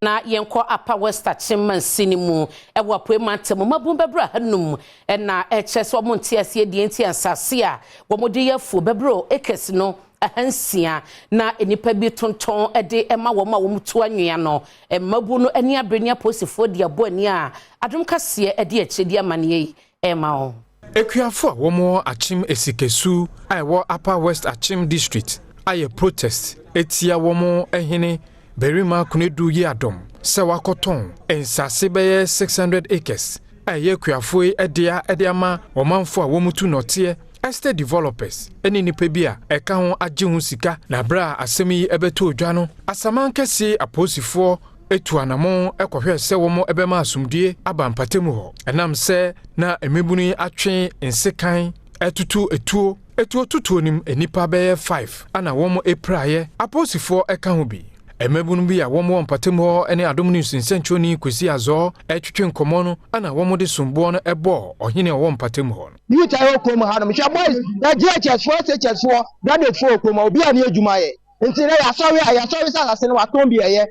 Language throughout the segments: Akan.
Na yɛnkɔ Upper West Akyem mansini mu ɛwɔ Apuei Mantam. Mmabun bɛbrɛ hanum ɛna ɛkyerɛ sɛ wɔn nte aseɛ deɛ nti nsase a wɔde yɛ afuo bɛbrɛ acres no 600 na nnipa bi tontɔn de ma wɔn a wɔn tu anwea no. Mmabun no ani abere ne apolisifoɔ de abɔ ani a Adom Kaseɛ de akyire de amanneɛ yi ɛma wɔn. Akuafo a wɔwɔ Akyem Esikesu a ɛwɔ Upper West Akyem District ayɛ protest etia wɔn hene Barima Kunedu yi adɔm sɛ wakɔtɔn nsase bɛyɛ 600 acres a ɛyɛ akuafoɔ yi dea de ama ɔmanfo a wɔn tu nɔteɛ, estate developers, ne nnipa bi a ɛka ho agye ho sika. Na berɛ a asɛm yi ɛbɛtɔ odwa no, Asaman Kɛse apolisifoɔ etu anammɔn kɔhwɛ sɛ wɔn bɛma asomdue aba mpatamu hɔ, ɛnam sɛ na mmabunu yi atwe nsekan ɛtutu etuo etuo tutuo nim nnipa bɛyɛ 5 ana wɔn apiraeɛ, apolisifoɔ ɛka ho bi. Mmabunu bi a wɔn wɔ mpatamu hɔ ne Adom News nsɛnkyerɛwni Kwesi Azɔ ɛtwetwe nkɔmmɔ no ana wɔn de somboɔ no ɛbɔɔ ɔhene a ɔwɔ mpatamu hɔ no. Youth a ɛwɔ kurom ha nom, hwɛ, boys na JHS foɔ, SHS foɔ, graduate foɔ wɔ kurom ha, obi a ne adwuma yɛ. Nti na yɛasɔre a yɛasɔre sɛ asase no watɔn bi, ɛyɛ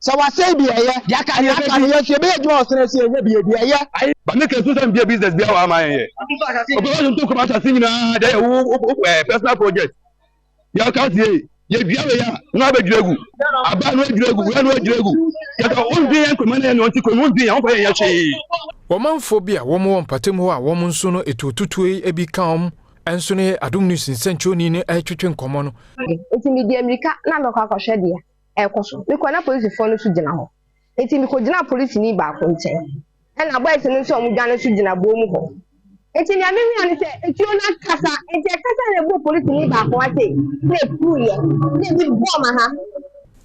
sɛ wasɛe bi, ɛyɛ deɛ aka ne yɛ nso yɛbɛyɛ adwuma wɔ sene so, yɛnyɛ bi yɛ bi ɛyɛ. Ba mi kɛ sosan bie business bi a wà á ma yɛn yɛ obi wà tó kɔma asase nyinaa deɛ yɛ wo wo ɛɛ personal project yɛ ɔka sie yɛ dua wei a na abɛ dua egu aba na adwira egu wia na adwira egu yɛtɔ o yɛn kɔma na yɛn nɔnti kɔma o yɛn wɔn yɛn yɛ hwee. Wɔmanfoɔ bi a wɔn wɔ mpatamu hɔ a wɔn nso no etuotutuo yi bi ka wɔn nso ne Adom News nsɛnkyerɛwni no ɛretwetwe nkɔmmɔ no. Nti medi mmirika na mɛkɔ akɔhwɛ deɛ ɛrekɔ so. Mekɔ na polisifoɔ no nso gyina hɔ, nti mekɔgyina polisini baako nkyɛn, ɛna boys no nso a wɔn dwane nso gyina buo mu hɔ. Nti nea mehua ne sɛ etuo no akasa, nti ɛkasa na ebu polisini baako ase na epuyɛ na ebi bɔɔ ma ha.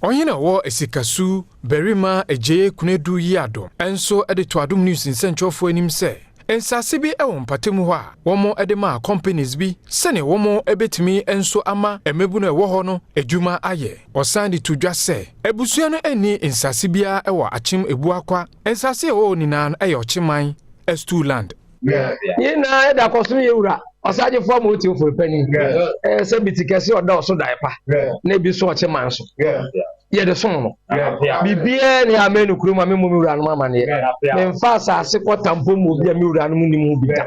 Ɔhene a ɔwɔ Esikasu, Barima Agye Kunedu yi adom nso de to Adom News nsɛnkyerɛwfoɔ anim sɛ nsase bi wɔ mpatamu hɔ a wɔn de maa companies bi sɛnea wɔn bɛtumi nso ama mmabunu a ɛwɔ hɔ no adwuma ayɛ. Ɔsan de to dwa sɛ abusua no ani nsase biara wɔ Akyem Ebuakwa. Nsase a ɛwɔ hɔ nyinaa no yɛ Ɔkyeman stool land. Nyinaa ɛda kɔ so yɛ wura ɔsagyefoɔ ma ɔti ofori panyin ɛɛ sɛ biti kɛse ɔda ɔso dan pa na ebi so ɔkye man so yɛde som no. Biribiara ni a mɛnu kurom a memmɔ me wura nom amaneɛ. Memfa asase kɔ tampo mu obi a me wura nom nim ho bi da.